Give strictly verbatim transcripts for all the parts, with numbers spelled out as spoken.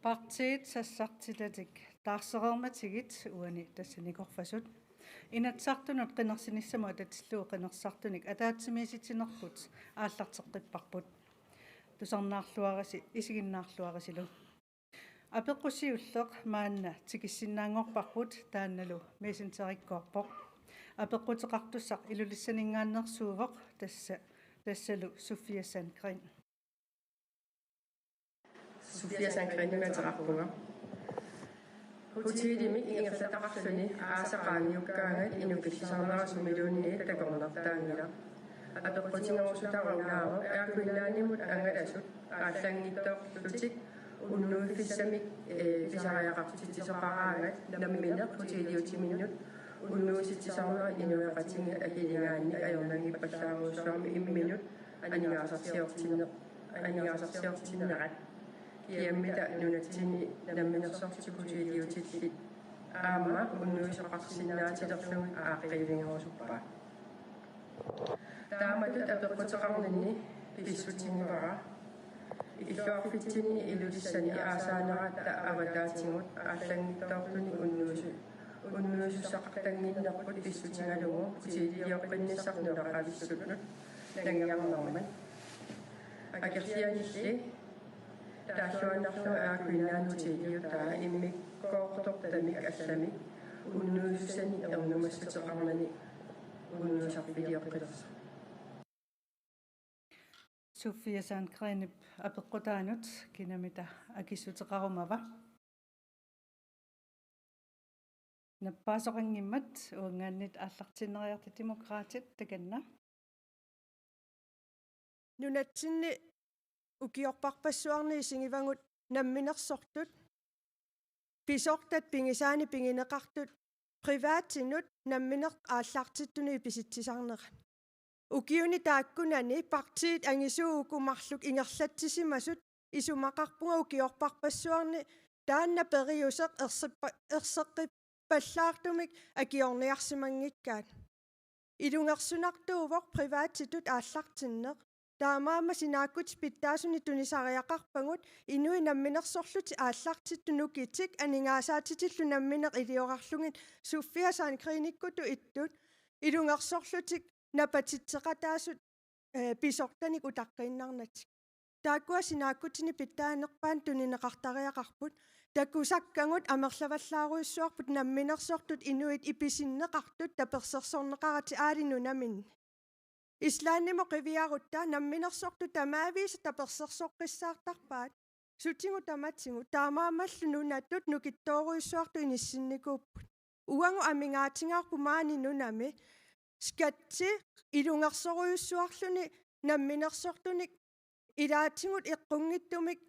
Partiit sassartitatik taarsereermatigit uani tassanikorfasut. Inatsisartunut qinersinissamut atatillugu qinersisartunik ataatsimiititsinerput aallarteqqipparput. Tusarnaarluarisi, isiginnaarluarisilu. Apeqqut siulleq maanna tikissinnaanngorparput, taannalu Messengerikkoorpoq. Apeqquteqartussaq Ilulissaninngaanneersuuvoq, tassa, tassalu Sofia Sandgreen. Sofia Sandgreenimik ateqarpunga. Hotelimik ingerlataqarluni aasaq qaangiukkaangat inuk killisarnera sumiluunniit takornartaanngilaq. Apeqqutigerusutara unaavoq Air Greenlandimut angalasut aallanngitsoorlutik unnuiffissamik, ee, pisariaqartitsisoqaraangat nammineq hoteliutiminnut unnuisitsisarnerat inuiaqatigiit akiligaannik ajornanngippallaarujussuarmik imminut aningaasarsiortinne-, aningaasarsiortinnerat. Kiammita nunatsinni namminersortut hoteliutillit aamma unnuisoqarsinnaatilerlugit aaqqiivigerusuppaa. Taamatut apeqquteqarninni pissutigivara illoqarfitsinni Ilulissani aasaaneratta avataatigut aallanngitsoortunik unnuisu-, unnuisussaqartannginnerput pissutigalugu hotelioqqinnissaq nunaqavissunnut nangiarnermat. Akerlianilli taalluinnarlugu Air Greenland hoteliutaa immikkoortortamik allamik unnuisussani ernumassuteqarnani unnuisarfilioqqilersoq. Sofia Sandgreenip apeqqutaanut kinamita akissuteqarumava. Nappaasoqanngimmat uanngaanniit aallartiinnariarta Demokraatit, takanna. Nunatsinni ukiorparpassuarni isigivagut namminersortut pisortat pigisaanni pigineqartut privaatinut nammineq aallartittunut ipisitsisarnerat. Ukiuni taakkunani partiit angisuut uku marluk ingerlatsisimasut isumaqarpunga ukiorparpassuarni taanna periuseq ersippa-, erseqqippallaartumik akiorniarsimanngikkaat. Ilungersunartuuvoq privaatitut aallartinneq. Taamaammat sinaakkutit pitsaasunik tunisariaqarpagut inuit namminersorlutik aallartittut nukitik aningaasaatitillu nammineq iliorarlugit Sofia Sandgreenikkutut ittut ilungersorlutik napatitseqataasut, eh, pisortanik utaqqiinnarnatik. Taakkua sinaakkutinik pitsaanerpaat tunineqartariaqarput, takusakkagut amerlavallaarujussuarput namminersortut inuit ipisinneqartut tapersersorneqaratik aali nunaminni. Islandimut qiviarutta namminersortut tamaviisa tapersersoqqissaartarpaat, sutigut tamatigut, taamaammallu nunatut nukittoorujussuartut inissinnikuupput. Uagut amigaatigaarput maani nunami, skatti ilungersorujussuarluni namminersortunik ilaatigut eqqunngitsumik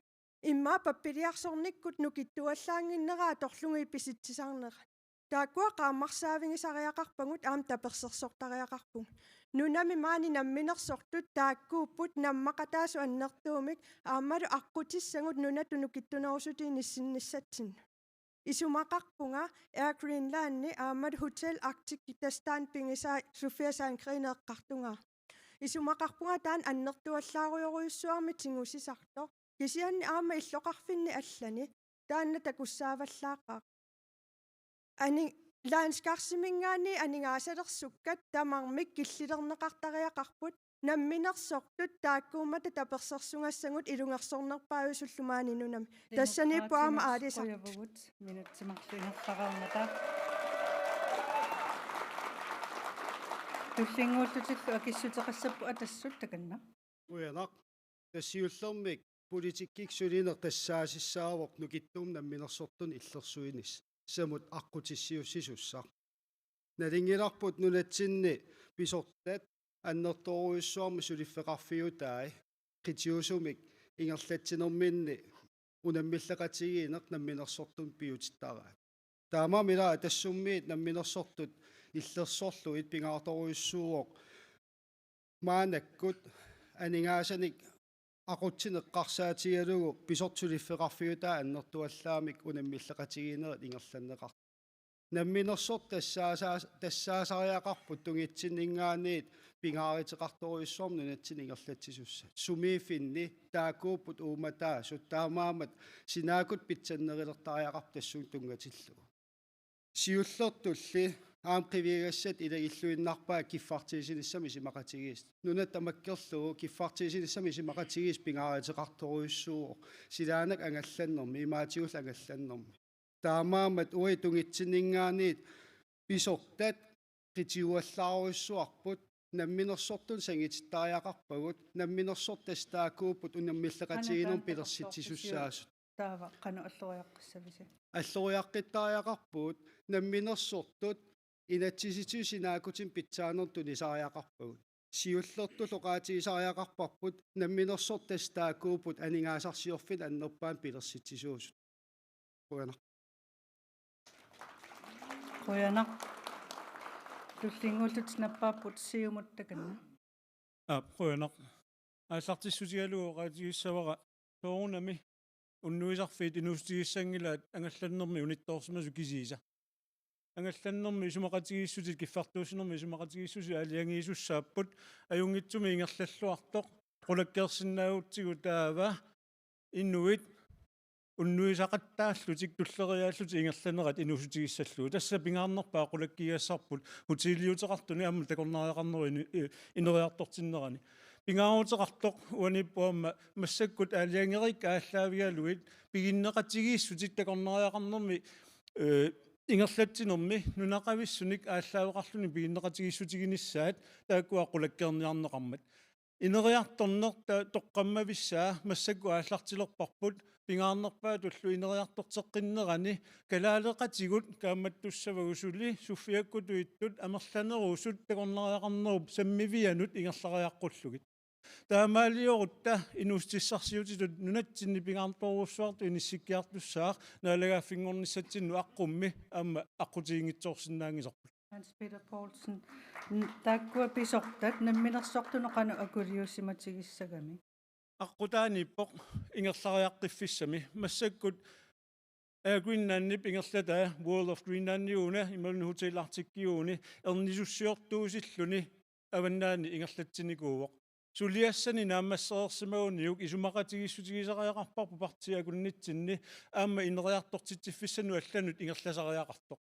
immaqa pappiliarsornikkut nukittuallaannginneraat atorlugu ipisitsisarnerat. Taakkua qaammarsaavigisariaqarpagut aamma tapersersortariaqarpugut. Nunami maani namminersortut taakkuupput nammaqataasut annertuumik aammalu aqqutissagut nunatut nukittunerusutut inissinnissatsinnut. Isumaqarpunga Air Greenlandi aammalu Hotel Arctic, tassa taanna pigisaa Sofia Sandgreen eqqartugaa. Isumaqarpunga taanna annertuallaarujorujussuarmik tigusisartoq. Kisianni aamma illoqarfinni allani taanna takussaavallaaqaaq. Ani-, Landskarsimingaanniit aningaasalersukkat tamarmik killilerneqartariaqarput namminersortut taakkuummata tapersersugassagut ilungersornerpaajusullu maani nunami. Tassaniippoq aamma Demokraatinut aalisartut. Qujavugut minutsit marluk ingerlareermata. Tullinnguullutillu akissuteqassapput Atassut, takanna. Qujanaq. Tassa siullermik politikkikkut sulineq tassaasissaavoq nukittuumik namminersortunik illersuinissamut aqqutissiuussisussaq. Nalunngilarput nunatsinni pisortat annertoorujussuarmik suliffeqarfiutai qitiusumik ingerlatsinerminni unammilleqatigiinneq namminersortumik piutittaraat. Taamaammat ila Atassummiit namminersortut illersorlugit pingaartorujussuuvoq maannakkut aningaasanik aqutsineq eqqarsaatigalugu pisortat suliffeqarfiutai annertuallaamik unammilleqatigiinnerit ingerlanneqartut. Namminersortut tassaasa-, tassaasariaqarput tungitsinninngaanniit pingaaruteqartorujussuarmik nunatsinni ingerlatsisussat. Sumiiffinni taakkuupput uummataasut, taamaammat sinaakkut pitsannerulertariaqarput tassunga tunngatillugu. Siullertulli aamma qiviagassat ilagilluinnarpaat kiffartuussinissamut isumaqatigiissut. Nuna tamakkerlugu kiffartuussinissamut isumaqatigiissut pingaaruteqartorujussuuvoq. Silaannakkut angallannermi, imaatigullu angallannermi. Taamaammat uagut tungitsinninngaanniit pisortat qitiuallaarujussuarput, namminersortunut sangitittariaqarpagut, namminersortut taakkuupput unammilleqatigiinnermut pilersitsisussaasoq. Taava qanoq alloriaqqissavisi? Alloriaqqittariaqarpugut, namminersortut inatsisitigut sinaakkutinnut pitsaanermut tunisariaqarpagut. Siullertullu oqaatigisariaqarparput namminersortut taakkuupput aningaasarsiorfinnut annerpaamik pilersitsisuusut. Qujanaq. Qujanaq. Tullinnguullutik nappaapput Siumut takanna. Aap, qujanaq. Aallartissutigalugu oqaatigissavara soorunami unnuisarfiit inuussutigissanngillat angallannermi unittoorsimasut kisiisa. Angallannermi isumaqatigiissutit, kiffartuussinermi isumaqatigiissutit aalajangiisussaapput, ajunngitsumik ingerlalluartoq, qulakkeersinnaagutsigu taava inuit unnuisaqattaallutik tulleriiaallutik ingerlanerat inuussutigissallugu. Tassa pingaarnerpaaq qulakkiigassarput hoteliliuteqartuni aamma takornariaqarnerup ini-, i-, ineriartortinnerani. Pingaaruteqartoq uaniippoq aamma massakkut aalajangeriikkat aallaavigalugit piginneqatigiissutit takornariaqarnermi, ee, ingerlatsinermi nunaqavissunik aallaaveqarluni piginneqatigiissutiginissaat taakkua qulakkeerniarneqarmat. Ineriartorneq ta-, toqqammavissaa massakkut aallartilerparput, pingaarnerpaatullu ineriartorteqqinnerani kalaaleqatigut kaammattussavagut suli suffiakkutuittut amerlanerusut takornariaqarnerup sammivianut ingerlariaqqullugit. Taamaaliorutta inuussutissarsiutitut nunatsinni pingaartorujussuartut inissikkiartussaaq naalagaaffinngornissatsinnut aqqummi aamma aqqutiginngitsoorsinnaanngisarput. Hans Peter Poulsen, n-, taakkua pisortat namminersortunut qanoq akuliussimatigissagami? Aqqutaaniippoq ingerlariaqqiffissami. Massakkut Air Greenlandip ingerlataa World of Greenlandiuna imaluunniit Hotel Arcticiuni ernisussiortuusilluni avannaani ingerlatsinikuuvoq. Suliassani naammassereersimaguniuk isumaqatigiissutigisariaqarparput partiit akunnitsinni aamma ineriartortitsiffissanut allanut ingerlasariaqartoq.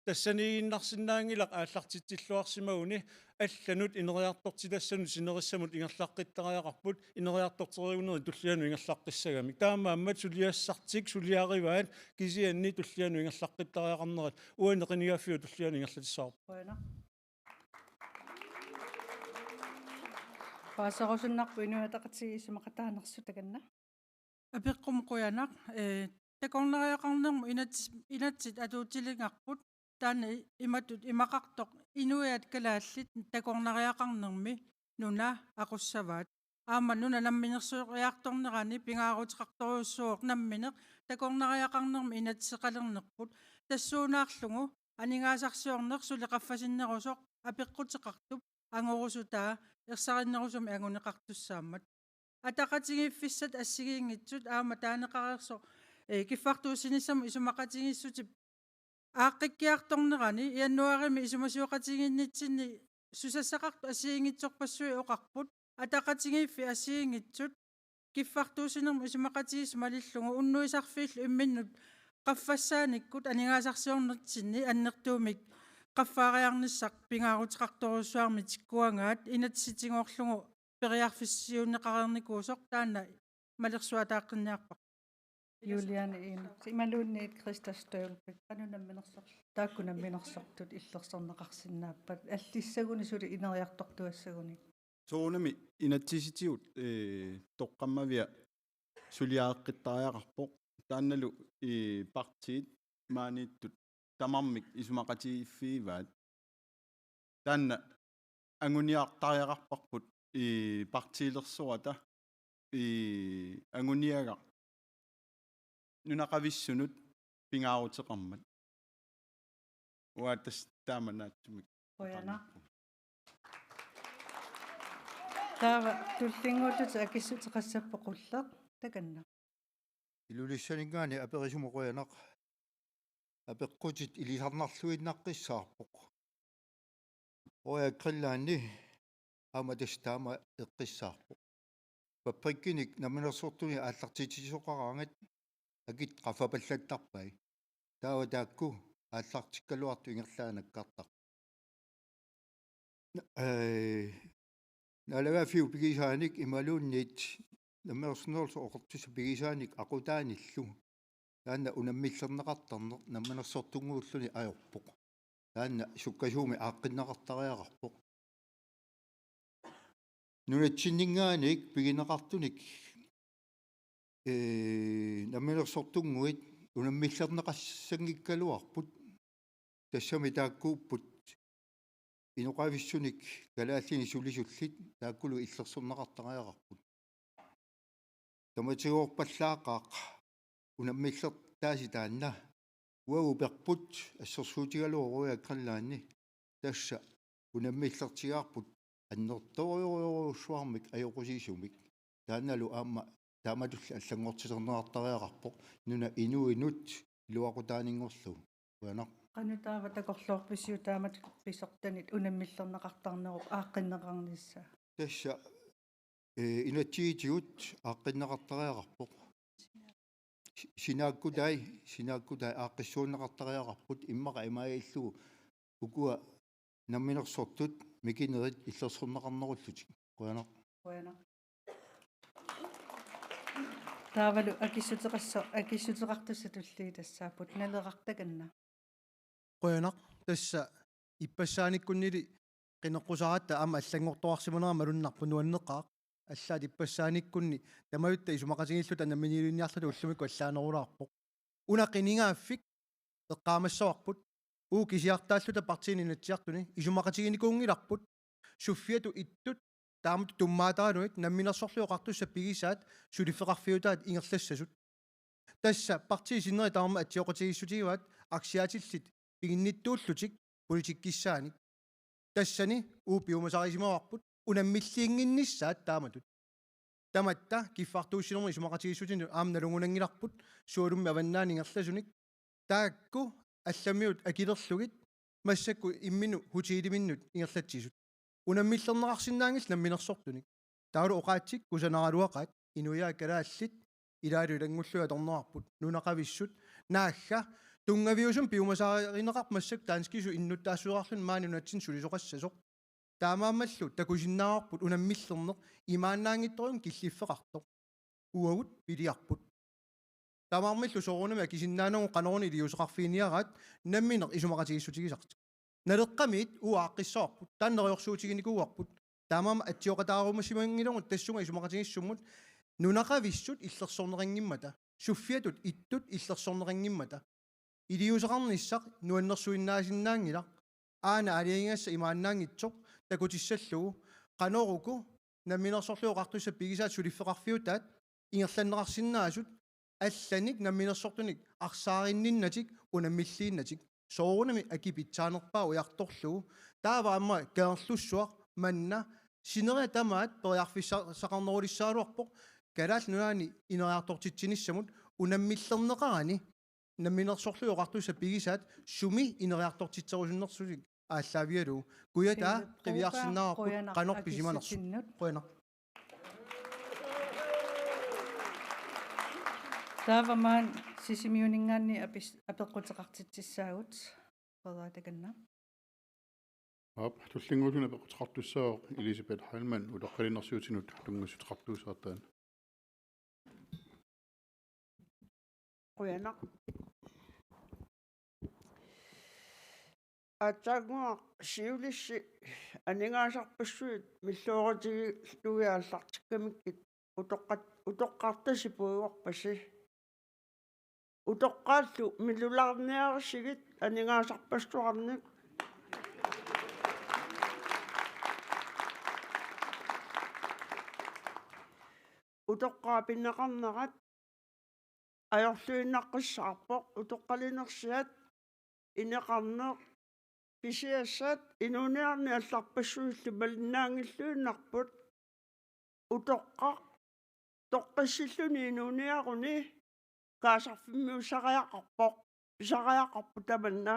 Tassaniiginnarsinnaanngilaq aallartitsilluarsimaguni allanut ineriartortitassanut sinerissamut ingerlaqqittariaqarput, ineriartorteriguneri tullianut ingerlaqqissagamik. Taamaammat suliassartik suliarivaat kisianni tullianut ingerlaqqittariaqarnerat uani qinigaaffiup tullianut ingerlatissavarput. Qujanaq. Paaserusunnarpoq Inuit Ataqatigiit isumaqataanersut, takanna. Apeqqummut qujanaq, ee, takornariaqarnermut inats-, inatsit atuutilerparput, taanna i-, imatut imaqartoq: inuiaat kalaallit takornariaqarnermi nuna aqussavaat. Aamma nuna namminersoriartornerani pingaaruteqartorujussuuvoq nammineq takornariaqarnermi inatsiseqalernerput, tassuunaarlugu aningaasarsiorneq suli qaffasinnerusoq apeqquteqartup angorusutaa ersarinnerusumik anguneqartussaammat. Ataqatigiiffissat assigiinngitsut aamma taaneqareersoq, ee, kiffartuussinissamut isumaqatigiissutip aaqqikkiartornerani januaarimi isumasioqatigiinnitsinni susassaqartut assigiinngitsorpassuit oqarput, ataqatigiiffik assigiinngitsut kiffartuussinermut isumaqatigiissut malillugu unnuisarfiillu imminnut qaffassaanikkut aningaasarsiornitsinni annertuumik qaffaariarnissaq pingaaruteqartorujussuarmik tikkuagaat, inatsisitigoorlugu periarfissiuunneqareernikuusoq, taanna malersuataaqqinniarparput. Juliane Enoksen imaluunniit Christa Støvlbæk, qanoq namminersortut, taakku namminersortut illersorneqarsinnaappat, allissaguni suli ineriartortuassaguni? Soorunami inatsisitigut, ee, toqqammavia suliareqqittariaqarpoq. Taannalu, ee, partiit maaniittut tamarmik isumaqatigiiffigivaat. Taanna anguniartariaqarparput, ee, partiilersorata, ee, anguniagaq nunaqavissunut pingaaruteqarmat. Uanga tassa taama naatsumik. Qujanaq. Taava tullinnguullutik akissuteqassapput Qulleq, takanna. Ilulissaninngaanniit aperisumut qujanaq. apeqqutit ilisarnarluinnaqqissaarpoq. Royal Greenlandi aamma tassa taama eqqissaarpoq. Fabrikkinik namminersortunik aallartitsisoqaraangat akit qaffapallattarpai. Taava taakku aallartikkaluartut ingerlaannakkaartarput. Ee, naalagaaffiup pigisaanik imaluunniit Namminersornerullutik Oqartussat pigisaanik aqutaanillu taanna unammillerneqartarneq namminersortunnguulluni ajorpoq. Taanna sukkasuumik aaqqinneqartariaqarpoq. Nunatsinninngaanniit pigineqartunik, ee, namminersortunnguit unammillerneqassanngikkaluarput. Tassami taakkuupput inoqavissunik kalaallinik sulisullit, taakkulu illersorneqartariaqarput. Tamatigoorpallaaqaaq unammillertaasi taanna. Uagut uperput assersuutigalugu Royal Greenlandi, tassa unammillertigaarput annertoorujorujussuarmik ajoqusiisumik. Taannalu aamma taamatulli allanngortilerneqartariaqarpoq nunap inuinut iluaqutaaninngorlugu. Qujanaq. Qanoq taava takorloorpisiuk taamatut pisortanit unammillerneqartarnerup aaqqinneqarnissaa? Tassa, ee, inatsisitigut aaqqinneqartariaqarpoq. Si-, sinaakkutai, sinaakkutai aaqqissuunneqartariaqarput immaqa imaajallugu ukua namminersortut mikinerit illersorneqarnerullutik. Qujanaq. Qujanaq. Taavalu akissuteqasso-, akissuteqartussat tulliit tassaapput. Naleraq, takanna. Qujanaq, tassa ippassaaniikkunnili qineqqusaaratta aamma allanngortoqarsimanera malunnarpoq, nuanneqaaq. Allaat ippassaaniikkunni tamatta isumaqatigiilluta namminiilivinniarluta ullumikkut allaanerulaarpoq. Una qinigaaffik eqqaamassavarput. Uagut kisiartaalluta Partii Inatsisartuni isumaqatiginikuunngilarput suffiatut ittut taamatut tummaataanut Namminersorlutik Oqartussat pigisaat suliffeqarfiutaat ingerlassasut. Tassa partiit sinneri tamarmik atsioqatigiissutigivaat aktiatillit piginnittuullutik politikkissaanik. Tassani uagut piumasarisimavarput unammilliinnginnissaat taamatut. Tamatta kiffartuussinermi isumaqatigiissutinut aamma nalugunanngilarput, sualummik avannaani ingerlasunik. Taakku allamiut akilerlugit massakkut imminnut hoteliminnut ingerlatsisut. Unammillerneqarsinnaanngillat namminersortunik. Taavalu oqaatsit kusanaraluaqaat, inuiaat kalaallit ilaalu ilanngullugit atorneqarput, nunaqavissut, naagga tunngaviusumik piumasarineqarpoq massakkut danskisut innuttaassuseqarluni maani nunatsinni sulisoqassasoq. Taamaammallu takusinnaavarput unammillerneq imaannaanngitsorujummik killiffeqartoq. Uagut piliarput. Tamarmillu soorunami akisinnaanagu qanoruna iliuuseqarfiginiaraat nammineq isumaqatigiissutigisartik. Naleqqamiit uagut aaqqissavarput, taanna neriorsuutiginikuuarput. Taamaammat atsioqataarumasimanngillugu tassunga isumaqatigiissummut nunaqavissut illersorneqanngimmata, suffiatut ittut illersorneqanngimmata. Iliuuseqarnissaq nuannersuinnaasinnaanngilaq. Aana aalajangigassaq imaannaanngitsoq takutissallugu, qanoruku Namminersorlutik Oqartussat pigisaat suliffeqarfiutaat ingerlanneqarsinnaasut allanik namminersortunik arsaarinninnatik unammilliinnatik. Soorunami aki pitsaanerpaaq ujartorlugu. Taava aamma Kangerlussuaq manna sineriak tamaat periarfissaqarnerulissagaluarpoq Kalaallit Nunaanni ineriartortitsinissamut unammillerneqarani Namminersorlutik Oqartussat pigisaat sumi ineriartortitserusunnersunik aallaavigalugu. Kujataa, ee, qiviarsinnaavarput, qujanaq, qanoq pisimanersoq. Akissutinnut. Qujanaq. Taava maani Sisimiuninngaanniit apis-, apeqquteqartitsissaagut. Frederik, takanna. Aap, tullinnguulluni apeqquteqartussaavoq Elisabeth Heilmann, utoqqalinersiutinut tunngassuteqartuussaartaan. Qujanaq. Aatsaannguaq siulissi aningaasarpassuit millooratigillugu aallartikkamikkit utoqqat-, utoqqartasi puigorpasi. Utoqqaallu millulaarniarisigit aningaasarpassuarnik. Utoqqaat pineqarnerat ajorluinnaqqissaarpoq, utoqqalinersiat, ineqarneq, pisiassat inuuniarni allarpassuillu malinnaanngilluinnarput. Utoqqaq toqqissilluni inuuniaruni kaasarfimmiussariaqarpoq. pisariaqarpoq tamanna.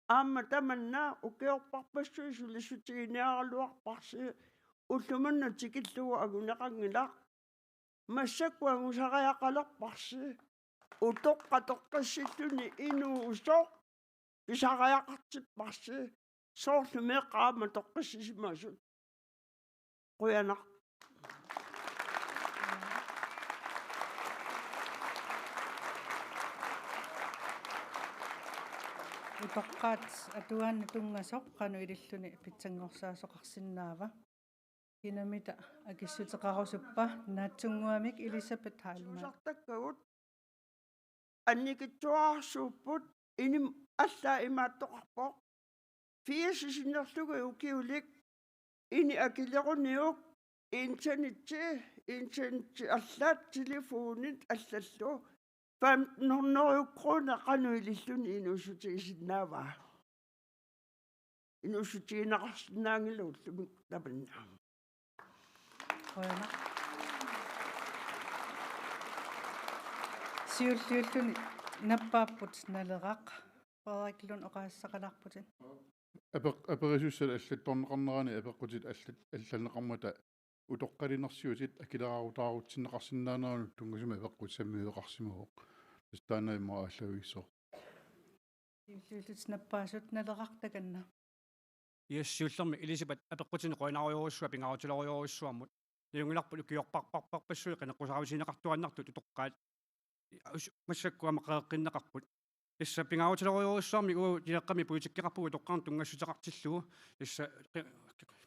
Aamma tamanna ukiorparpassuit sulissutiginiaraluarparsi, ulloq manna tikillugu anguneqanngilaq. Massakkut angusariaqalerparsi, utoqqaat toqqissilluni inuusoq pisariaqartipparsi, soorlu meeqqat aamma toqqissisimasut. Qujanaq. Utoqqaat atuaannaq tunngasoq qanoq ililluni pitsanngorsaasoqarsinnaava? Kinamita akissuteqarusuppa, naatsunnguamik Elisabeth Heilmann. Suusartakkagut annikitsuararsuupput, inim-, allaat imaattoqarpoq: Firs sinnerlugit ukiulik, ineq akileruniuk, internetti, internetti allaat, telefonit allallu, femten hundrede kroner qanoq ililluni inuussutigisinnaavaa? Inuussutigineqarsinnaanngilaq ullumi tamanna. Qujanaq. Siulliulluni nappaapput Naleraq. Frederik Lund, oqaaseqalaarputit. Apeq-, aperisussat allattorneqarnerani apeqqutit allat-, allanneqarmata utoqqalinersiutit akileraarutaarutsinneqarsinnaaneranut tunngasumik apeqqutit sammiveqarsimavoq. Tassa taanna immaqa aallaavigissooq. Siulliullutit nappaasut. Naleraq, takanna. Yes, siullermik Elisabeth apeqqutinik qujanarujussuaq pingaarutilerujussuarmut. Nalunngilarput ukiorparparpassuit qineqqusaarutigineqartuaannartut utoqqaat. Us-, massakkut aamma qeqqinneqarput. Tassa pingaarutilerujussuarmik uagut Tileqqami politikkeqarpugut utoqqarnut tunngassuteqartillugu. Tassa qi-,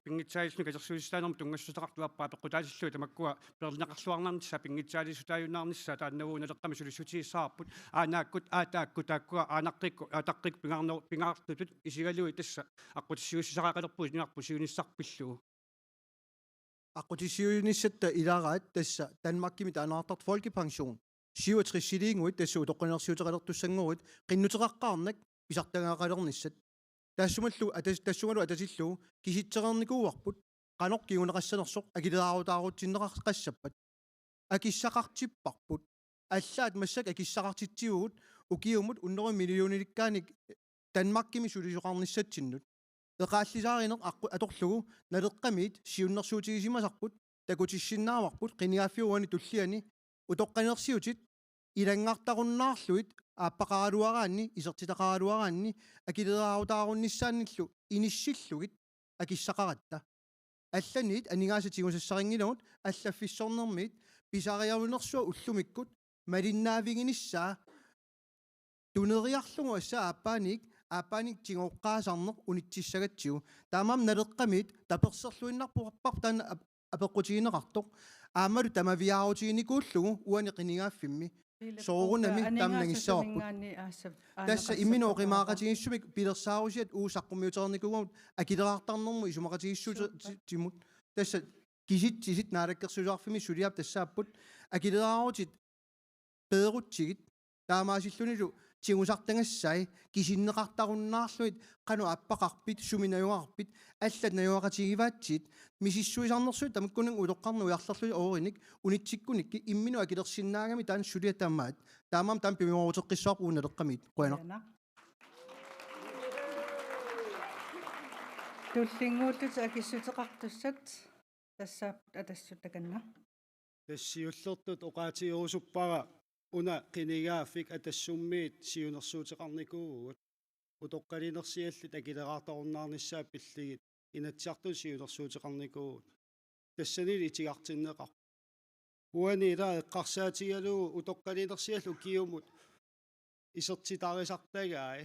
pinngitsaaliissunik katersuutitaanermut tunngassuteqartut aappaa peqqutaatillugu, tamakkua peerneqarluarnarnissaa, pinngitsaaliissutaajunnaarnissaa, taannavuuna Naleqqami sulissutigissavarput. Aanaakkut, aataakkut, taakkua aanaqqikku, aataqqikkut pingaarneru-, pingaartutut isigalugit tassa aqqutissiuussisariaqalerpugut inuiaqarpugut siunissaq pillugu. Aqqutissiuunissatta ilaat tassa Danmarkimi taaneqartartoq folkepension, syvogtres-iliinnguit, tassa utoqqalinersiuteqalertussanngoruit, qinnuteqaqqaarnak pisartagaqalernissat. Tassumallu atas-, tassungalu atatillugu kisitsereernikuuarput qanoq kinguneqassanersoq akileraarutaarutsinneqassappat. Akissaqartipparput. Allaat massakkut akissaqartitsivugut ukiumut hundrede millionilikkaanik Danmarkimi sulisoqarnissatsinnut. Eqaallisaarineq aqqu-, atorlugu Naleqqamiit siunnersuutigisimasarput takutissinnaavarput qinigaaffiup uani tulliani utoqqalinersiutit ilanngartarunnaarlugit aappaqaraluaraanni, isertitaqaraluaraanni, akileraarutaarunnissaannillu inissillugit akissaqaratta. Allaniit aningaasat tigusassarinngilagut, allaffissornermiit pisariarunersuaq ullumikkut malinnaaviginissaa tuneriarlugu, tassa aappaaniit, aappaaniit tigoqqaasarneq unitsissagatsigu. Taamaammat Naleqqamiit taperserluinnarparput taanna ap-, apeqqutigineqartoq. Aammalu tamaviaarutiginikuullugu uani qinigaaffimmi. Soorunami taama nangissavarput. Tassa imminut oqimaaqatigiissumik pilersaarusiat uagut saqqummiutereernikuugatta akileraartarnermut isumaqatigiissutimut. Tassa kisitsisit naalakkersuisoqarfimmi suliap tassaapput: Akileraarutit peerutsigit, taamaasillunilu tigusartagassai kisinneqartarunnaarlugit, qanoq aappaqarpit, sumi najugaqarpit, allat najugaqatigivaatsigit, misissuisarnersuit tamakkununnga utoqqarnut ujarlerlutik oorinik unitsikkunikkit imminut akilersinnaagami taanna suliaq tamaat. Taamaammat taanna pimooruteqqissavarput uagut Naleqqamiit. Qujanaq. Qujanaq. Tullinnguullutik akissuteqartussat tassaapput Atassut, takanna. Tassa siullertut oqaatigerusuppara una qinigaaffik Atassummiit siunnersuuteqarnikuuvugut. Utoqqalinersiallit akileraartarunnaarnissaat pillugit Inatsisartuni siunnersuuteqarnikuuvugut. Tassanilu itigartinneqarpoq. Uani ila eqqarsaatigalugu utoqqalinersiallit ukiumut isertitarisartagai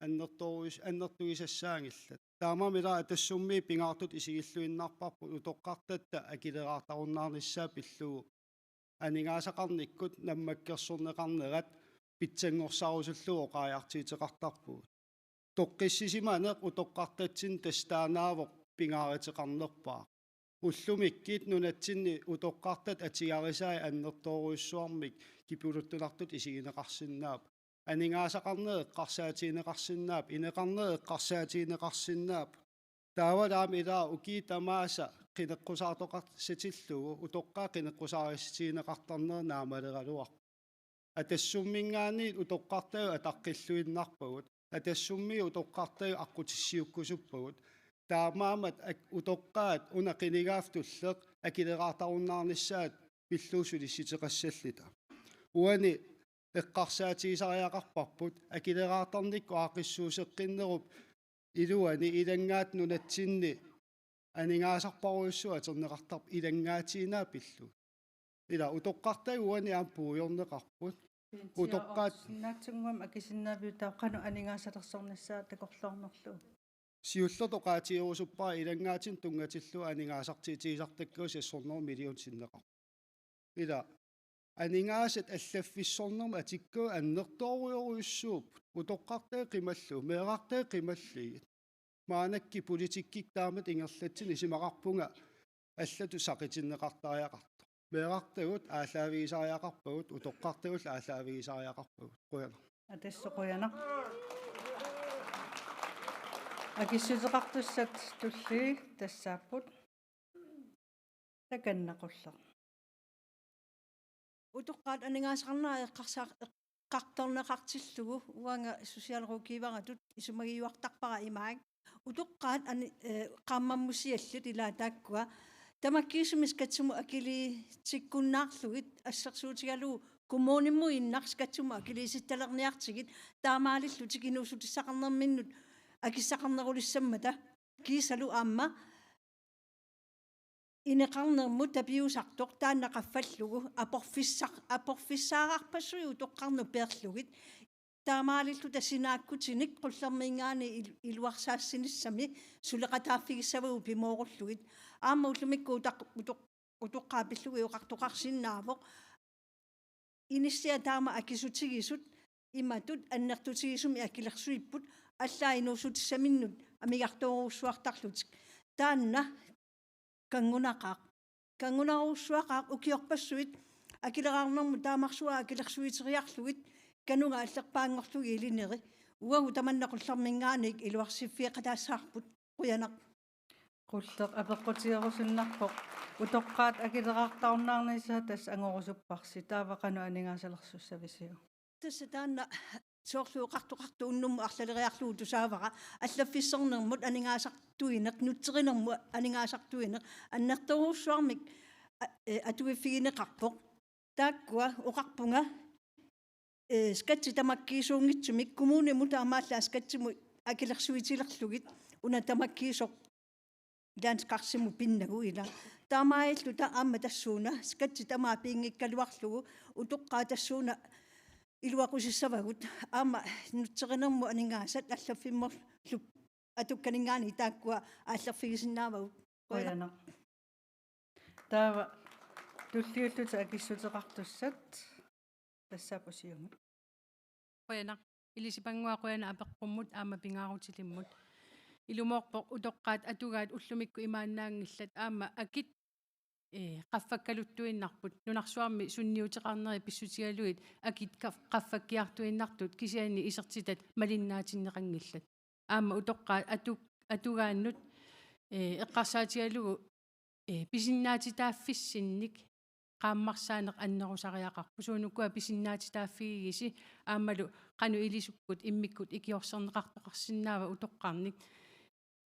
annertoruis-, annertugisassaanngillat. Taamaammat ila Atassummiit pingaartutut isigilluinnarparput utoqqartatta akileraartarunnaarnissaa pillugu aningaasaqarnikkut nammakkersorneqarnerat pitsanngorsaarusullugu oqariartuuteqartarpugut. Toqqissisimaneq utoqqartatsinnut tassa taannaavoq pingaaruteqarnerpaaq. Ullumikkut nunatsinni utoqqartat atugarisai annertoorujussuarmik kipuluttunartutut isigineqarsinnaapput. Aningaasaqarneq eqqarsaatigineqarsinnaapput, ineqarneq eqqarsaatigineqarsinnaapput. Taavalu aamma ila ukiut tamaasa qineqqusaartoqassatillugu utoqqaat qineqqusaarissutigineqartarnerat naamaleraluarpoq. Atassumminngaanniit utoqqartaat ataqqilluinnarpagut. Atassummiit utoqqartaat aqqutissiukkusuppagut. Taamaammat ak-, utoqqaat una qinigaaffik tulleq akileraartarunnaarnissaat pillugu sulissuteqassalluta. Uani eqqarsaatigisariaqarparput akileraartarnikkut aaqqissuusseqqinnerup iluani ilanngaat nunatsinni aningaasarparujussuaq atorneqartarpoq ilanngaatiinnaat pillugit. Ila utoqqartaat uani aamma puigorneqarput. Utoqqaat- Siaorsinnaatsunnguamik akisinnaaviutaa qanoq aningaasalersornissaa takorloornerlugu. Siullertut oqaatigerusuppara ilanngaatinik tunngatillugu aningaasartiitigisartakkagut seks hundrede millionit sinneqarput. Ila aningaasat allaffissornermut atikkagut annertoorujorujussuupput. Utoqqartaat qimallugu, meerartaat qimallugit. Maannakkut politikkikkut taamatut ingerlatsineq isumaqarpunga allatut saqitinneqartariaqartoq. Meerartagut aallaavigisariaqarpagut, utoqqartagullu aallaavigisariaqarpagut. Qujanaq. Atassa qujanaq. Akissuteqartussat tulliit tassaapput. Takanna Qulleq. Utoqqaat aningaasaqarnerat eqqarsaa-, eqqartorneqartillugu uanga socialrådgiveritut isumagiuartarpara imaak. Utoqqaat ani-, eh, qaammammusiallit ilaa taakkua. Tamakkiisumik skattimut akiliitikkunnaarlugit assersuutigalugu kommunimut innaq skattimut akiliisittalerniartigit taamaalillutik inuussutissaqarnerminnut akissaqarnerulissammata kiisalu aamma ineqarnermut tapiusartoq taanna qaffallugu aporfissaq-, aporfissaararpassuit utoqqarnut peerlugit. Taamaalilluta sinaakkutinik Qullerminngaanniit il-, iluarsaassinissamik suleqataaffigissavagut pimoorullugit. Aamma ullumikkut utaq-, utoq-, utoqqaat pillugit oqartoqarsinnaavoq. Inissiat taama akisutigisut imatut annertutigisumik akilersuipput allaat inuussutissaminnut amigartoorujussuartarlutik. Taanna kanngunaqaaq. Kanngunarujussuaqaaq ukiorpassuit akileraarnermut taamarsuaq akilersuiteriarlugit kanunga allerpaanngorlugit ilineri. Uagut tamanna Qullerminngaanniit iluarsiffigeqataassavarput. Qujanaq. Qulleq apeqqutigerusunnarpoq. Utoqqaat akileraartarunnaarnissaat tassa angorusupparsi. Taava qanoq aningaasalersussavisiuk? Tassa taanna soorlu oqartoqartoq unnummut arlaleriarlugu tusaavara allaffissornermut aningaasartuineq, nutserinermut aningaasartuineq, annertoorujussuarmik a-, eh, atuiffigineqarpoq. Taakkua oqarpunga, eh, skattit tamakkiisuunngitsumik kommunimut taamaallaat skattimut akilersuitilerlugit una tamakkiisoq Landskarsimut pinnagu ila. Taamaalilluta aamma tassuuna skattit tamaat piinngikkaluarlugu utoqqaat tassuuna iluaqutissavagut aamma nutserinermut aningaasat allaffimmorlu atukkaninngaanniit taakkua aallerfigisinnaavagut. Qujanaq. Qujanaq. Taava tulliullutik akissuteqartussat tassaapput siumut. Qujanaq. Ilisipannguaq, qujanaq apeqqummut aamma pingaarutilimmut. Ilumoorpoq utoqqaat atugaat ullumikkut imaannaanngillat aamma akit, eh, qaffakkaluttuinnarput. Nunarsuarmi sunniuteqarneri pissutigalugit akit kaf-, qaffakkiartuinnartut kisianni isertitat malinnaatinneqanngillat. Aamma utoqqaat atu-, atugaannut, eh, eqqarsaatigalugu, eh, pisinnaatitaaffissinnik qaammarsaaneq annerusariaqarpoq. Suunukua pisinnaatitaaffigigisi aammalu qanoq ilisukkut immikkut ikiorserneqartoqarsinnaava utoqqarnik.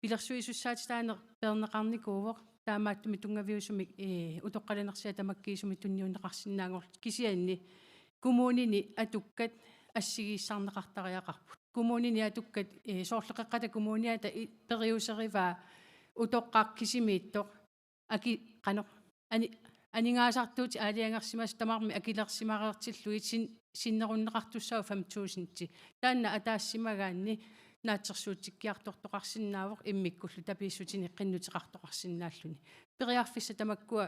Pilersuisussaatitaaneq peerneqarnikuuvoq, taamaattumik tunngaviusumik, eh, utoqqalinersiat tamakkiisumik tunniunneqarsinnaanngorlugit. Kisianni kommunini atukkat assigiissarneqartariaqarput. Kommunini atukkat, eh, soorlu Qeqqata Kommuniata i-, periuserivaa utoqqaq kisimiittoq aki-, qanoq, ani-, aningaasartuutit aalajangersimasut tamarmik akilersimareertillugit sin-, sinnerunneqartussaavoq fem tusindit. Taanna ataassimagaanni naatsorsuutikkiartortoqarsinnaavoq immikkullu tapiissutinik qinnuteqartoqarsinnaalluni. Periarfissat tamakkua,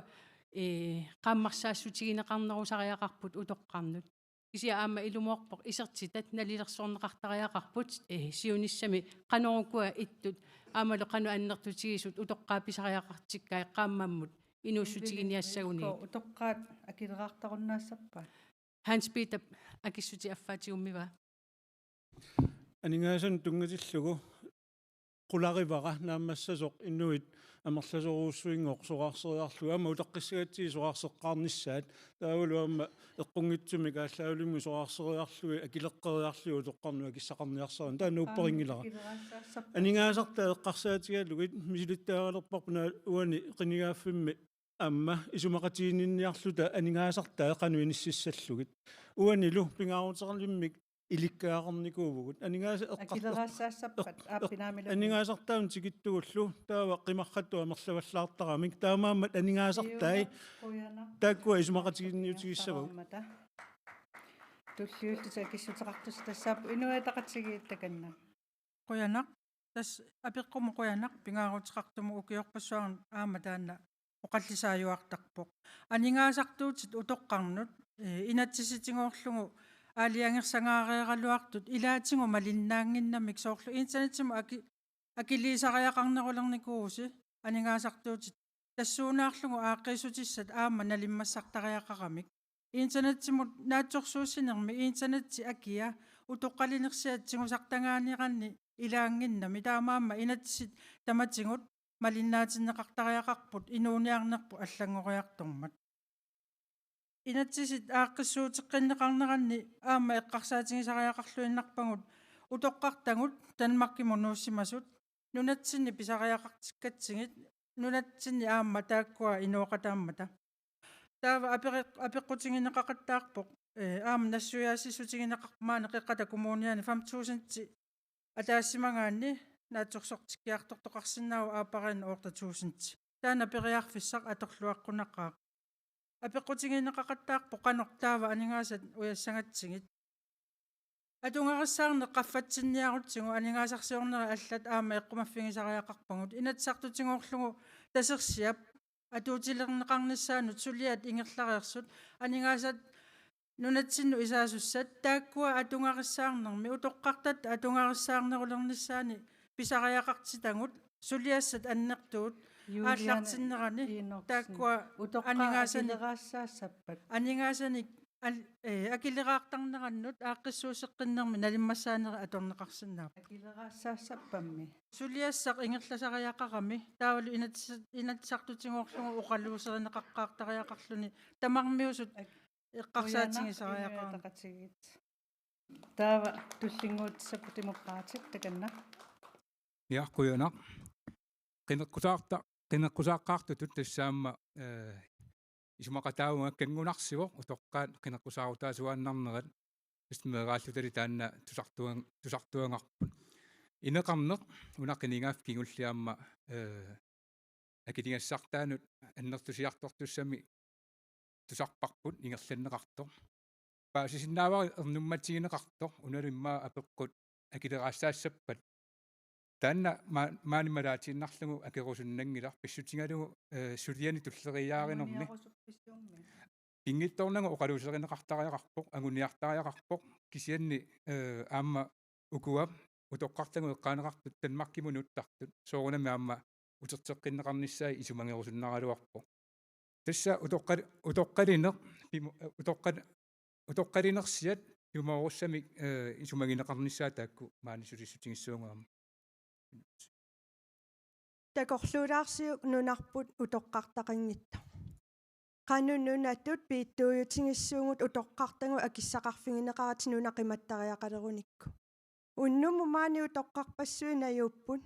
ee, qaammarsaassutigineqarnerusariaqarput utoqqarnut. Kisianni aamma ilumoorpoq isertitat nalilersorneqartariaqarput, eh, siunissami qanorukua ittut aammalu qanoq annertutigisut utoqqaat pisariaqartikkai qaammammut inuussutiginiassaguniit. Utoqqaat akileraartarunnaassappat? Hans Peter akissutit affaa tigummivaa. Aningaasanut tunngatillugu qularivara naammassasoq inuit amerlasoorujussuinngooq soraarseriarlugit aamma utaqqissagatsigu soraarseqqaarnissaat. Taavalu aamma eqqunngitsumik aallaavilummik soraarseriarlugit akileqqeriarlugit utoqqarnut akissaqarniarsarineq. Taanna upperinngilara. Aningaasartaa eqqarsaatigalugit misilittaagalerparput una uani qinigaaffimmi aamma isumaqatiginninniarluta aningaasartaa qanoq inississallugit. Uanilu pingaaruteqarlimmik ilikkagaqarnikuuvugut. Aningaasa eqqar- Akileraassaassappata eq- eq- aappinaamilu. Aningaasartaanut tikittugullu taava qimarratut amerlavallaartaramik. Taamaammat aningaasartai Qujanaq. Taakkua isumaqatiginniutigissavagut. Tulliullutik akissuteqartussat tassaapput Inuit Ataqatigiit takanna. Qujanaq. Tassa apeqqumut qujanaq pingaaruteqartumut ukiorpassuarni aamma taanna oqallisaajuartarpoq. Aningaasartuutit utoqqarnut, eh, inatsisitigoorlugu aalajangersangaareeraluartut ilaatigut malinnaannginnamik soorlu internettimut aki-, akiliisariaqarnerulernikuuvusi aningaasartuutit tassuunaarlugu aaqqiissutissat aamma nalimmassartariaqaramik. Internettimut naatsorsuussinermi internetti akia utoqqalinersiat tigusartagaaneranni ilaannginnami taamaammat inatsisit tamatigut malinnaatinneqartariaqarput inuuniarnerput allanngoriartormat. Inatsisit aaqqissuuteqqinneqarneranni aamma eqqarsaatigisariaqarluinnarpagut utoqqartagut Danmarkimut nuussimasut nunatsinni pisariaqartikkatsigit nunatsinni aamma taakkua inooqataammata. Taava apereq-, apeqqutigineqaqattaarpoq, eh, aamma nassuiaassissutigineqarpoq maani Qeqqata Kommuniani fem tusind ataasimagaanni naatsorsortikkiartortoqarsinnaavoq aappariinni otte tusind. Taanna periarfissaq atorluaqqunaqaaq. Apeqqutigineqaqattaarpoq qanoq taava aningaasat ujassagatsigit. Atugarissaarneq qaffatsinniarutsigu aningaasarsiornerit allat aamma eqqumaffigisariaqarpagut. Inatsisartutigoorlugu Tasersiap atuutilerneqarnissaanut suliat ingerlareersut aningaasat nunatsinnut isaasussat taakkua atugarissaarnermi utoqqartatta atugarissaarnerulernissaanni pisariaqartitagut suliassat annertuut Juliane aallartinnerani Enoksen. Taakkua utoqqaat aningaasanik akileraassaassappata. Aningaasanik al-, eh, akileraartarnerannut aaqqissuusseqqinnermi nalimmassaanerit atorneqarsinnaapput. Akileraassaassappammi. Suliassaq ingerlasariaqarami taavalu inats-, inatsisartutigoorlugu oqaluuserineqaqqaartariaqarluni tamarmiusut ak-, eqqarsaatigisariaqarami. Qujanaq Inuit Ataqatigiit. Taava tullinnguutissapput Demokraatit takanna. Ja, qujanaq. Qineqqusaarta-, qineqqusaaqqaartutut tassaamma, eh, isumaqataavunga kanngunarsivoq utoqqaat qineqqusaarutaasuaannarnerat tassa meeraallutali taanna tusartuan-, tusartuagarput. Ineqarneq una qinigaaffik kingulliamma, eh, akiligassartaanut annertusiartortussamik tusarparput ingerlanneqartoq. Paasisinnaavara ernummatigineqartoq unalu immaqa apeqqut akileraassaassappata. Taanna ma-, maani malaatiinnarlugu akerusunnanngilaq pissutigalugu, eh, suliani tulleriiaarinermi. Anguniarusuppisiummi. Pinngitsoornagu oqaluuserineqartariaqarpoq, anguniartariaqarpoq, kisianni, eh, aamma ukua utoqqartagut eqqaaneqartut Danmarkimut nuuttartut, soorunami aamma uterteqqinneqarnissaat isumagerusunnaraluarpoq. Tassa utoqqal-, utoqqalineq, pimu-, utoqqal-, utoqqalinersiat pimoorussamik, eh, isumagineqarnissaat taakku maani sulissutigissuugut aamma. Takorluulaarsiuk nunarput utoqqartaqanngitsoq. Qanoq nunatut piittuujutigissuugut utoqqartagut akissaqarfigineqaratik nuna qimattariaqalerunikku. Unnummut maani utoqqarpassuit najuupput.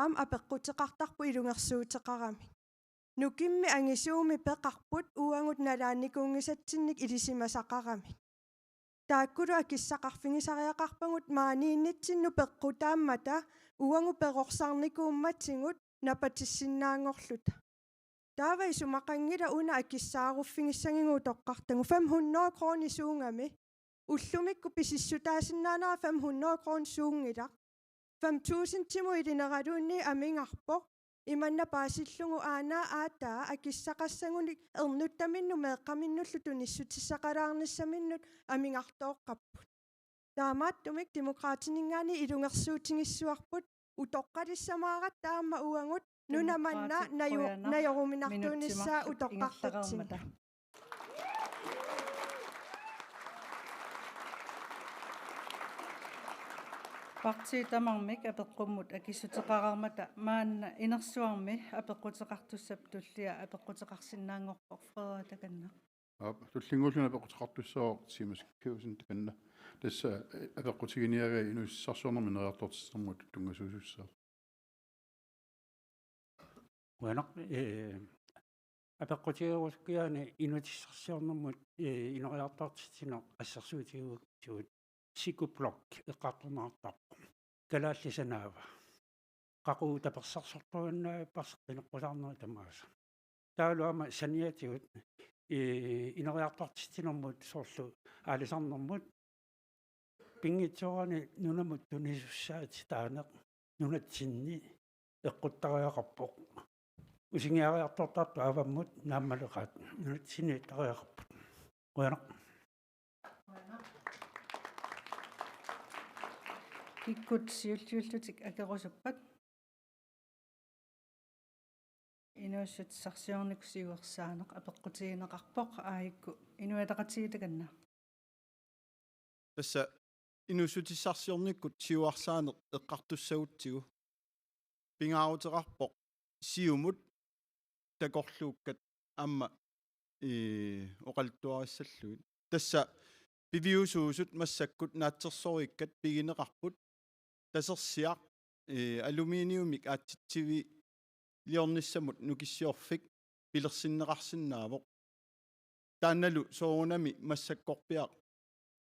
Aamma apeqquteqartarput ilungersuuteqaramik. Nukimmi angisuumik peqarput uagut nalaannikuunngisatsinnik ilisimasaqaramik. Taakkulu akissaqarfigisariaqarpagut maaniinnitsinnut peqqutaammata uagut perorsarnikuummatigut napatissinnaanngorluta. Taava isumaqanngilaq una akissaaruffigissagutta utoqqartagut fem hundrede kroner suugami. Ullumikkut pisissutaasinnaanera fem hundrede kroner suunngilaq. Fem tusindimut ilineraluunniit amigarpoq. Imanna paasillugu aana aataa akissaqassagunik ernuttaminnut meeqqaminnullu tunissutissaqalaarnissaminnut amigartooqqapput. Taamaattumik Demokraatininngaanniit ilungersuutigissuarput utoqqalissamaaratta aamma uagut nuna manna Demokraatit naju-, qujanaq, najoruminartuunissaa minutsimarluk utoqqartatsinni. Ingerlareermata. Partiit tamarmik apeqqummut akissuteqareermata maanna inersuarmi apeqquteqartussap tullia apeqquteqarsinnaanngorpoq. Frederik, takanna. Aap, tullinnguulluni apeqquteqartussaavoq Simas Kiusin, takanna. Tassa, eh, apeqqutiginiagai inuussutissarsiornermut ineriartortitsinermut tunngasuusussaavoq. Qujanaq, eh, apeqqutigerusukkiarani inuussutissarsiornermut, eh, ineriartortitsineq assersuutigaartigu Sikublok eqqartorneqartarpoq. Kalaallit sanaava. Qaqugu tapersersortuaannavipparsi qineqqusaarnerit tamaasa. Taavalu aamma saniatigut, eh, ineriartortitsinermut soorlu aalisarnermut pinngitsoorani nunamut tunisussaatitaaneq nunatsinni eqquttariaqarpoq. Usingiariartortartut avammut naammaleqaat nunatsinni eqqoriaqarput. Qujanaq. Kikkut siulliullutik akerusuppat? Inuussutissarsiornikkut siuarsaaneq apeqqutigineqarpoq, aajuku Inuit Ataqatigiit, takanna. Tassa inuussutissarsiornikkut siuarsaaneq eqqartussagutsigu pingaaruteqarpoq siumut takorluukkat aamma, ii, oqaluttuarissallugit. Tassa piviusuusut massakkut naatsorsorikkat pigineqarput, tasersiaq, ii, aluminiumik aatsitsiviliornissamut Nukissiorfik pilersinneqarsinnaavoq. Taannalu soorunami massakkorpiaq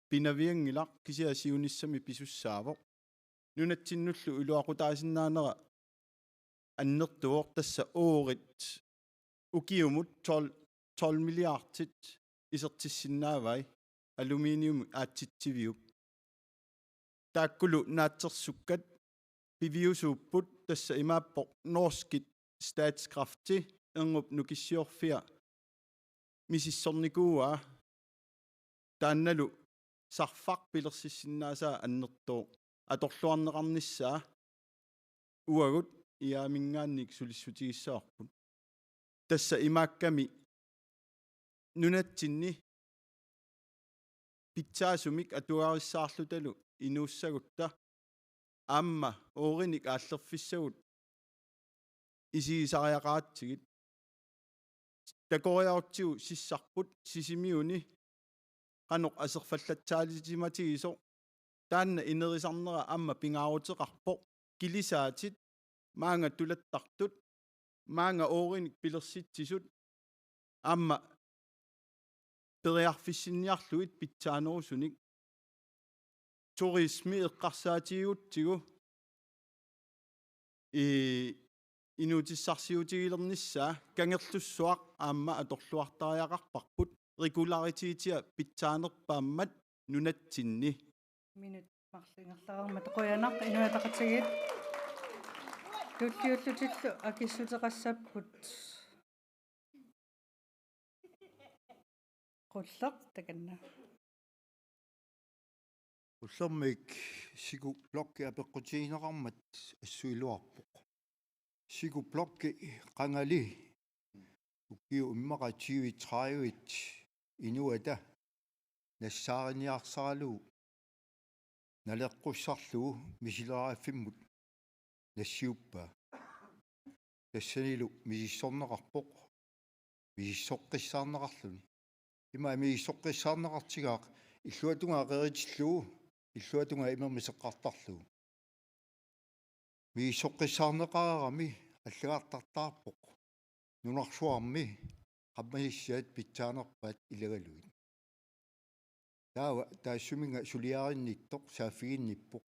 pinavianngilaq, kisianni siunissami pisussaavoq. Nunatsinnullu iluaqutaasinnaanera annertuvoq, tassa uurit ukiumut tolv, tolv milliardit isertissinnaavai aluminiumik aatsitsiviup. Taakkulu naatsorsukkat piviusuupput, tassa imaappoq norskit Statkraft, erngup Nukissiorfia misissornikuuaa. Taannalu sarfaq pilersissinnaasaa annertooq, atorluarneqarnissaa uagut I A-minngaanniit sulissutigissavarput. Tassa imaakkami nunatsinni pitsaasumik atugarissaarlutalu inuussagutta aamma uurinik aallerfissagut isigisariaqaratsigit. Takoriarutsigu sissarput Sisimiuni qanoq aserfallatsaalisimatigisoq, taanna inerisarnera aamma pingaaruteqarpoq. Kilisaatit, maanga tulattartut, maanga uurinik pilersitsisut aamma periarfissinniarlugit pitsaanerusunik. Turismi eqqarsaatigigutsigu, ii, inuutissarsiutigilernissaa Kangerlussuaq aamma atorluartariaqarparput, regularitetia pitsaanerpaammat nunatsinni. Minut marluk ingerlareermat. Qujanaq, Inuit Ataqatigiit. Tulliullutillu akissuteqassapput. Qulleq, takanna. Qullermik Sikublokki apeqqutigineqarmat assuiluarpoq. Sikublokki qangali ukiut immaqa tyve tredive inuata nassaariniarsaralugu naleqqussarlugu misileriffimmut nassiuppaa. Tassanilu misissorneqarpoq, misissoqqissaarneqarluni. Ima misissoqqissaarneqartigaaq illuatungaa qeritillugu, illuatungaa imermik seqqartarlugu. Misissoqqissaarneqareerami allagartartaarpoq nunarsuarmi qammanissiat pitsaanerpaat ilagalugit. Taava taassuminnga suliarinnittoq saaffiginnippoq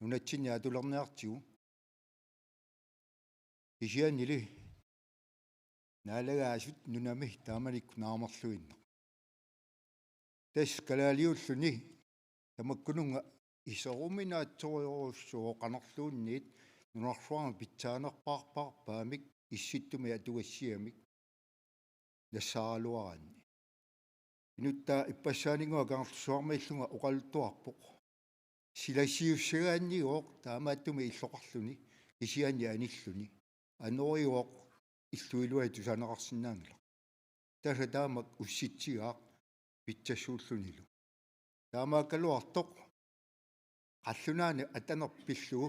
nunatsinni atulerniartigu. Kisiannili naalagaasut nunami taamanikkut naamerluinnaq. Tassa kalaaliulluni tamakkununnga iseruminaatsorujussuuvoq qanorluunniit nunarsuarmi pitsaanerpaarpaamik issittumi atugassiamik nassaaraluaraanni. Inuttaa ippassaaninnguaq Kangerlussuarmiillunga oqaluttuarpoq. Silasiussagaanniuvoq taamaattumik illoqarluni kisianni anilluni. Anorujuvoq illuiluani tusaaneqarsinnaanngilaq. Tassa taamak ussitsigaaq pitsassuullunilu. Taamaakkaluartoq qallunaanut ataneq pillugu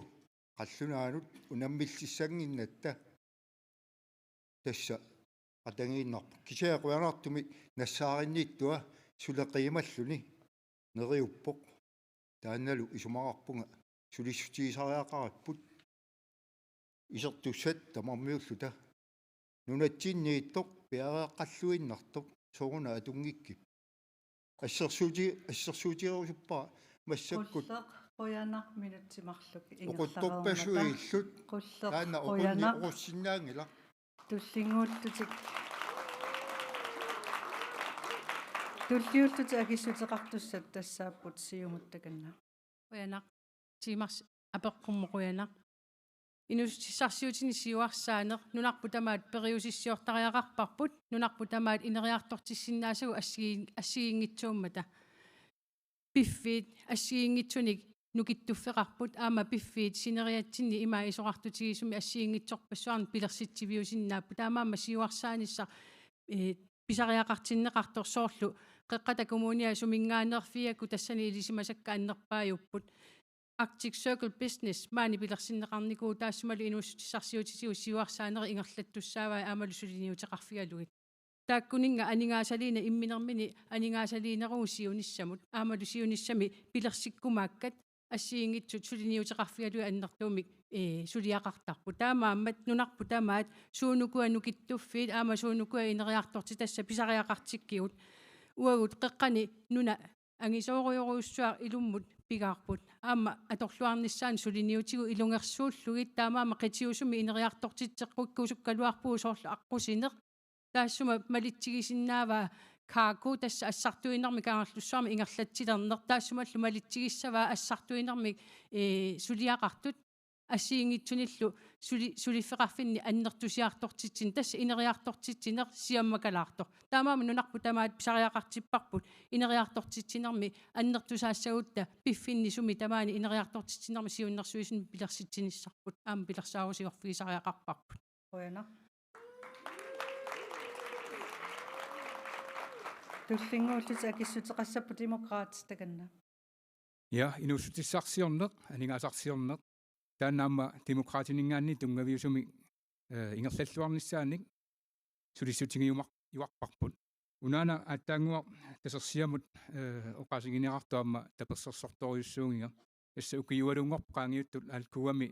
qallunaanut unammillissannginnatta tassa qatanngiinnarpoq. Kisianni qujanartumik nassaarinniittua suli qiimalluni neriuppoq. Taannalu isumaqarpunga sulissutigisariaqaripput isertussat tamarmiulluta. Nunatsinniittoq piareeqqalluinnartoq sooruna atunngikkippat? Assersuuti-, assersuutigerusuppara massakkut. Qulleq, qujanaq, minutsit marluk ingerlareermata. Oquttorpassuit illut. Qulleq, taanna oqunni qujanaq, oqussinnaanngilaq. Tullinnguullutik. Tulliullutik akissuteqartussat tassaapput Siumut takanna. Qujanaq. Tiimars apeqqummut qujanaq. Inuussutissarsiutini siuarsaaneq, nunarput tamaat periusissiortariaqarparput, nunarput tamaat ineriartortissinnaasagut assigiin-, assigiinngitsuummata. Piffiit assigiinngitsunik nukittuffeqarput, aamma piffiit sineriatsinni imaak isorartutigisumik assigiinngitsorpassuarnik pilersitsiviusinnaapput. Taamaammat siuarsaanissaq, ee, pisariaqartinneqartoq soorlu Qeqqata Kommunia suminngaanneerfigaakku tassani ilisimasakka annerpaajupput. Arctic Circle Business maani pilersinneqarnikuuvoq, taassumalu inuussutissarsiutitigut siuarsaanerit ingerlattussaavaat aammalu suliniuteqarfigalugit. Taakkuninnga aningaasaliineq imminermini aningaasaliineruvoq siunissamut, aammalu siunissami pilersikkumaakkat assigiinngitsut suliniuteqarfigalugit annertuumik, ee, suliaqartarput. Taamaammat nunarput tamaat suunukua nukittuffiit aamma suunukua ineriartortitassat pisariaqartikkigut. Uagut qeqqani nuna angisoorujorujussuaq ilummut pigaarput. Aamma atorluarnissaanut suliniutigut ilungersuullugit, taamaammat qitiusumi ineriartortitseqqukkusukkaluarpugut, soorlu aqqusineq. Taassuma malitsigisinnaavaa cargo, tassa assartuinermik Kangerlussuarmi ingerlatsilerneq. Taassumalu maletsigissavaa assartuinermik, ee, suliaqartut assigiinngitsunillu suli-, suliffeqarfinni annertusiartortitsineq, tassa ineriartortitsineq siammakalaartoq. Taamaammat nunarput tamaat pisariaqartipparput ineriartortitsinermi annertusaassagutta piffinni sumi tamaani ineriartortitsinermi siunnersuisunut pilersitsinissarput, aamma pilersaarusiorfigisariaqarparput. Qujanaq. Tullinnguullutik akissuteqassapput Demokraatit takanna. Ja, inuussutissarsiorneq, aningaasarsiorneq, taanna aamma Demokraatininngaanniit tunngaviusumik, eh, ingerlalluarnissaanik sulissutigiumar-, -juarparput. Unaana aatsaannguaq Tasersiamut, eh, oqaasigineqartoq aamma tapersersortorujussuugiga. Tassa ukiualuunngorpoq qaangiuttut Alcoami,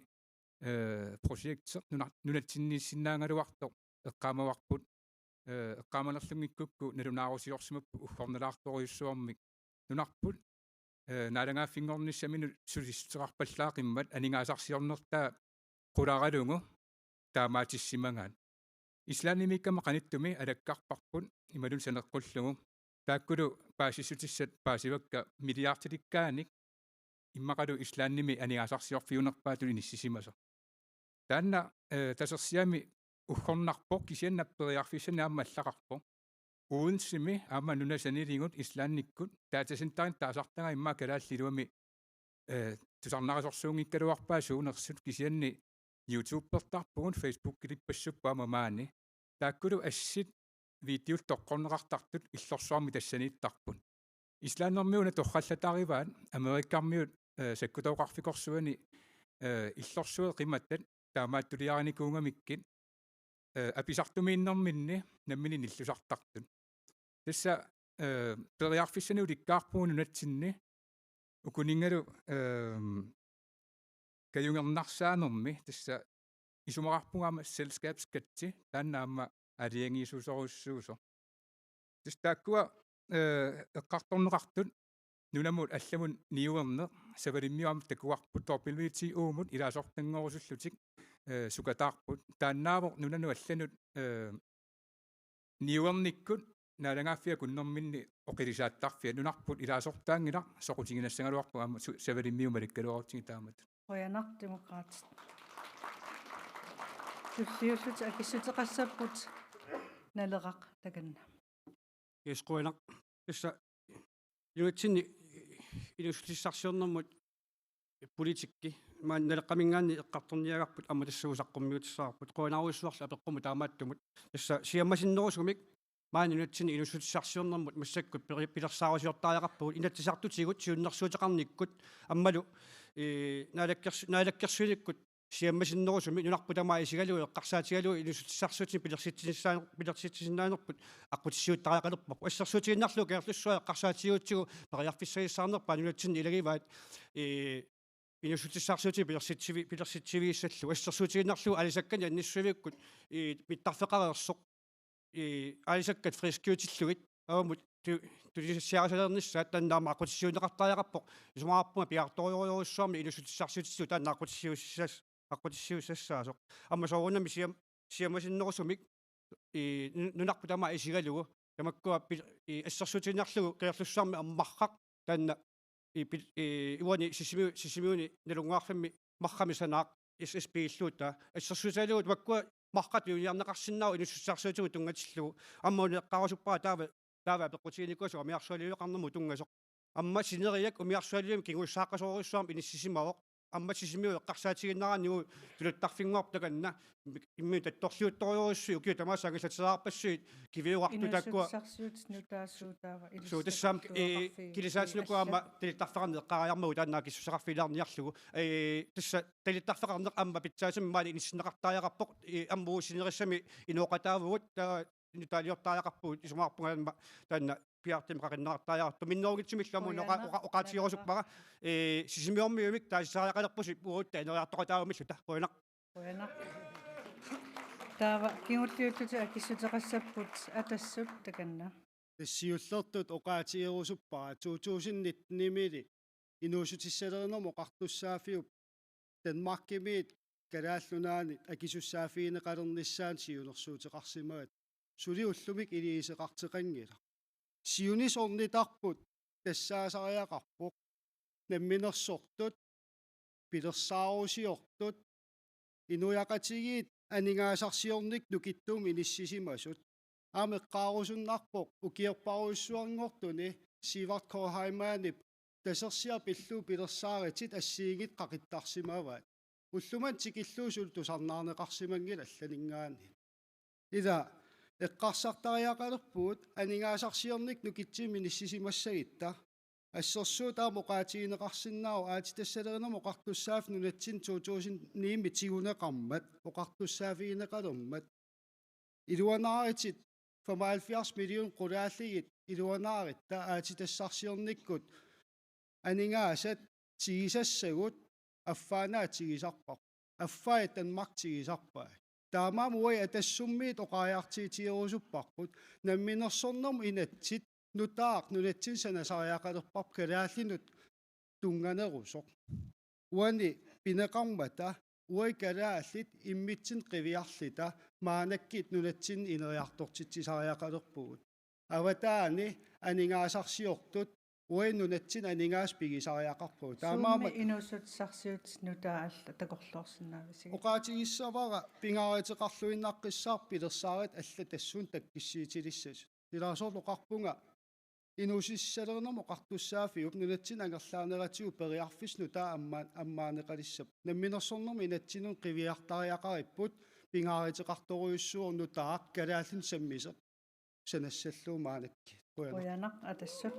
eh, projekti nuna-, nunatsinniissinnaagaluartoq eqqaamavarput, eh, eqqaamanerlunngikkukku nalunaarusiorsimapput uggornalaartorujussuarmik nunarput, eh, naalagaaffinngornissaminut sulissuteqarpallaaqimmat aningaasarsiornertaa qularalugu taamaattissimagaat. Islandimiikkama qanittumi alakkarparput imaluunniit saneqqullugu. Taakkulu paasissutissat paasivakka milliardilikkaanik immaqalu Islandimi aningaasarsiorfiunerpaatut inissisimasoq. Taanna, eh, Tasersiami uggornarpoq, kisianni periarfissanik aamma allaqarpoq. Odensemi aamma nunat saniligut Islandikkut datacenterinik taasartagaat immaqa kalaallit iluamik, eh, tusarnarisorsuunngikkaluarpaat suunersut, kisianni YouTubertarpugut, Facebookilippassuupput aamma maani. Taakkulu assit videot toqqorneqartartut illorsuarmi tassaniittarput. Islandermiut una torrallatarivaat Amerikkarmiut, eh, sakkutooqarfikorsuani, eh, illorsuit qimatat taamaattuliarinikuugamikkit, eh, apisartumiinnerminni nammineq nillusartartut. Tassa, eh, periarfissanik ulikkaarpugut nunatsinni ukuninngalu, ehm, kajungernarsaanermi, tassa isumaqarpunga aamma selskabsskatti, taanna aamma aalajangiisuusorujussuusoq. Tassa taakkua, eh, eqqartorneqartut nunamut allamut niuerneq, Savalimmiut aamma takuarput, W T O-mut ilaasortanngorusullutik, eh, sukataarput. Taannaavoq nunanut allanut, eh, niuernikkut naalagaaffia akunnerminni oqilisaattarfia, nunarput ilaasortaanngilaq, soqutiginassagaluarpoq aamma su-, Savalimmiut malikkaluarutsigit taamatut. Qujanaq, Demokraatit. Tulliullutik akissuteqassapput Naleraq takanna. Yes, qujanaq. Tassa nunatsinni inuussutissarsiornermut politikki maani Naleqqaminngaanniit eqqartorniagarput aamma tassuuna saqqummiutissaqarput. Qujanarujussuarlu apeqqummut taamaattumut. Tassa siammasinnerusumik maani nunatsinni inuussutissarsiornermut massakkut peri-, pilersaarusiortariaqarpugut inatsisartutigut siunnersuuteqarnikkut aammalu, ee, naalakkers-, naalakkersuinikkut siammasinnerusumik nunarput tamaat isigalugu eqqarsaatigalugu inuussutissarsiutinik pilersitsinissaa-, pilersitsisinnaanerput aqqutissiuuttariaqalerparput. Assersuutigiinnarlugu Kangerlussuaq eqqarsaatigiutsigu periarfissagissaarnerpaat nunatsinni ilagivaat, ee, inuussutissarsiutinik pilersitsivi-, pilersitsivigissallugu. Assersuutigiinnarlugu aalisakkanik annissuivikkut, ee, mittarfeqareersoq, ee, aalisakkat friskiutillugit avammut tu-, tunisassiarisalernissaat taanna aamma aqqutissiuunneqartariaqarpoq. Isumaqarpunga piaartorujorujussuarmik inuussutissarsiutitigut taanna aqqutissiuussissas-, aqqutissiuussassaasoq. Aamma soorunami siam-, siammasinnerusumik, ee, nu-, nunarput tamaat isigalugu tamakkua pil-, ee, assersuutigiinnarlugu Kangerlussuarmi aamma marraq taanna, ee, pil-, ee, uani Sisimiu-, Sisimiuni Nalunnguarfimmi marrami sanaaq S S P-llugu taava assersuutigalugu tamakkua marrat piuiniarneqarsinnaavoq inuussutissarsiutimut tunngatillugu. Aamma una eqqaarusuppara taava, taava apeqqutiginikuusoq umiarsualiueqarnermut tunngasoq. Aamma sineriak umiarsualiviup kinguassaaqqasorujussuarmik inissisimavoq. Aamma Sisimiut eqqarsaatigiinnaraanni uagut talittarfinnguarput takanna imminnut tattorliuttorujussuit ukiut tamaasa angallatereerpassuit kiviuartut taakkua. Inuussutissarsiutit nutaat suut taava suu, tassaam, ee, ilisarnarluaqarfiit, kilisaatilukua aamma allat talittarfeqarneq eqqaariarmagu taanna akissuteqarfigilaarniarlugu. Ee, tassa talittarfeqarneq aamma pitsaasumik maani inissinneqartariaqarpoq, ee, aamma uagut sinerissami inooqataavugut, taava nutaaliortariaqarpugut isumaqarpunga aamma taanna piaartumik qaqinneqartariaqartoq. Minnerunngitsumillu aamma una oqa-, qujanaq, oqa-, oqaatigerusuppara. Ee, Sisimiormiumik taasisariaqalerpusi uagut ineriartoqataavamilluta. Qujanaq. Qujanaq. Taava kingulliullutik akissuteqassapput Atassut takanna. Tassa siullertut oqaatigerusuppara to tusind nitten-imili inuussutissalerinermut oqartussaaffiup Danmarkimiit Kalaallit Nunaannit akisussaaffigineqalernissaanut siunnersuuteqarsimavat. Suli ullumi iliuuseqartoqanngilaq. Siunissaq ornitarput tassaasariaqarpoq namminersortut, pilersaarusiortut, inuiaqatigiit aningaasarsiornikkut nukittuumik inissisimasut. Aamma eqqaarusunnarpoq ukiorparujussuanngortuni Sivert K. Heilmannip Tasersiaq pillugu pilersaaritit assigiinngitsut qaqittarsimavaat. Ullumimut tikillugu suli tusarnaarneqarsimanngilaq allaninngaanniit. Ila eqqarsartariaqalerpugut aningaasarsiornikkut nukittuumik inissisimassagutta. Assersuut aamma oqaatigineqarsinnaavoq aatsitassalerinermut oqartussaaffik nunatsinni to tusind ni-mi tiguneqarmat, oqartussaaffigineqalermat. Iluanaaritit femoghalvfjerds million qulaallugit iluanaaritta aatsitassarsiornikkut aningaasat tigisassagut affaannaat tigusarpar-, affai Danmark tigusarpai. Taamaammat uagut Atassummiit oqariartuutigerusupparput namminersornermut inatsit nutaaq nunatsinni sanasariaqalerparput kalaallinut tunnganerusoq. Uani pineqarmata uagut kalaallit immitsinnut qiviarluta maannakkut nunatsinni ineriartortitsisariaqalerpugut. Avataani aningaasarsiortut uagut nunatsinni aningaasat pigisariaqarpagut. Suummi taamaammat inuussutissarsiutit nutaat allat takorloorsinnaavisigut? Oqaatigissavara pingaaruteqarluinnaqqissaarpoq pilersaarutit allat tassuuna takkussiutilissasoq. Ilaasorlu oqarpunga inuussutissallerinermut oqartussaaffiup nunatsinni angerlaaneratigut periarfissaq nutaaq ammaa-, ammaaneqalissapput. Namminersornermut inatsinnut qiviartariaqaripput pingaaruteqartorujussuuvoq nutaaq kalaallinut sammisoq sanassallugu maannakkut. Qujanaq. Qujanaq Atassut.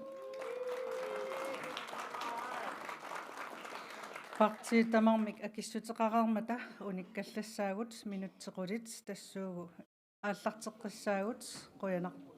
Partiit tamarmik akissuteqareermata unikkallassaagut minutsit qulit tassuugu aallarteqqissaagut, qujanarpoq.